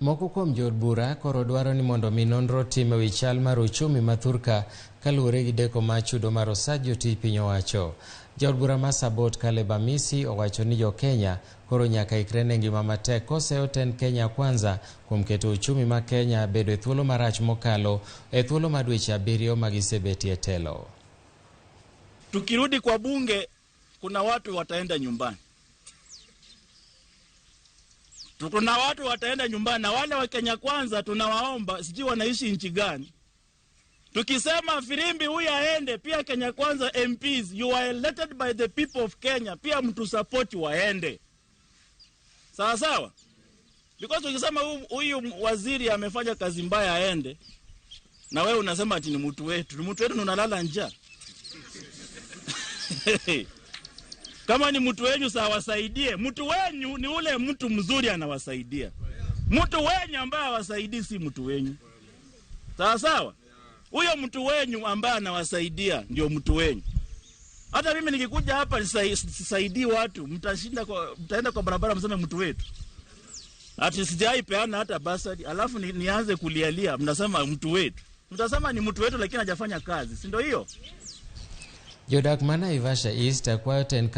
Moko kuom jood bura koro dwaro ni mondo mi nonro tim ewi chal mar uchumi ma thurka kaluwore gi deko mar chudo mar osach jotij piny owacho. Jaod bura ma Sabot Caleb Amisi owacho ni jo-Kenya koro nyaka ikre ne ngima matek koseyo tend Kenya Kwanza kuom keto uchumi ma Kenya bedo e thuolo marach mokalo e thuolo mar dweche 7 ma gisebetie e telo. Tukirudi kwa bunge kuna watu wataenda nyumbani. Kuna watu wataenda nyumbani, na wale wa Kenya Kwanza tunawaomba, sijui wanaishi nchi gani. Tukisema firimbi huyu aende, pia Kenya Kwanza MPs, you are elected by the people of Kenya, pia mtu support waende. Sawa sawa? Because ukisema huyu waziri amefanya kazi mbaya aende, na wewe unasema ati ni mtu wetu. Ni mtu wetu na unalala njaa. Kama ni mtu wenyu sawa, wasaidie. Mtu wenyu ni ule mtu mzuri anawasaidia. Mtu wenyu ambaye hawasaidii si mtu wenyu. Sawa sawa? Huyo mtu wenyu ambaye anawasaidia ndio mtu wenyu. Hata mimi nikikuja hapa sisaidii watu, mtaenda kwa barabara mseme mtu wetu. Ati sijai peana hata basari, alafu nianze kulialia, mnasema mtu wetu. Mtasema ni mtu wetu lakini hajafanya kazi, si ndio hiyo? Jodak ma Naivasha East kwayo tend